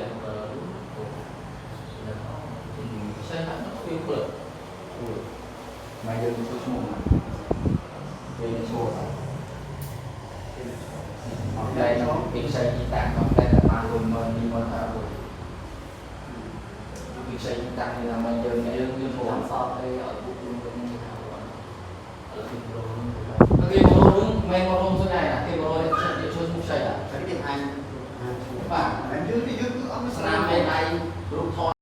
7ខ្ចីហើយវាព្រឹក មកយើងជួយឈ្មោះមកពេលឈ្មោះអត់តែគេខ្ចីទីតាំងអត់តែបានលុយមើលនេះមើលថាលុយគេខ្ចីទីតាំងនេះដើម្បីយើងយើងយើងឈ្មោះ ចាំសតអីឲ្យបុកលុំវិញនេះហៅឥឡូវគេប្រូគេមករងមិនមករងស្នេហ៍ណាគេមករងជួយឈ្មោះខ្ចីតា តែគេអាច បាទ យើងយើងគឺអត់ ស្នាមមេដៃរូបថត។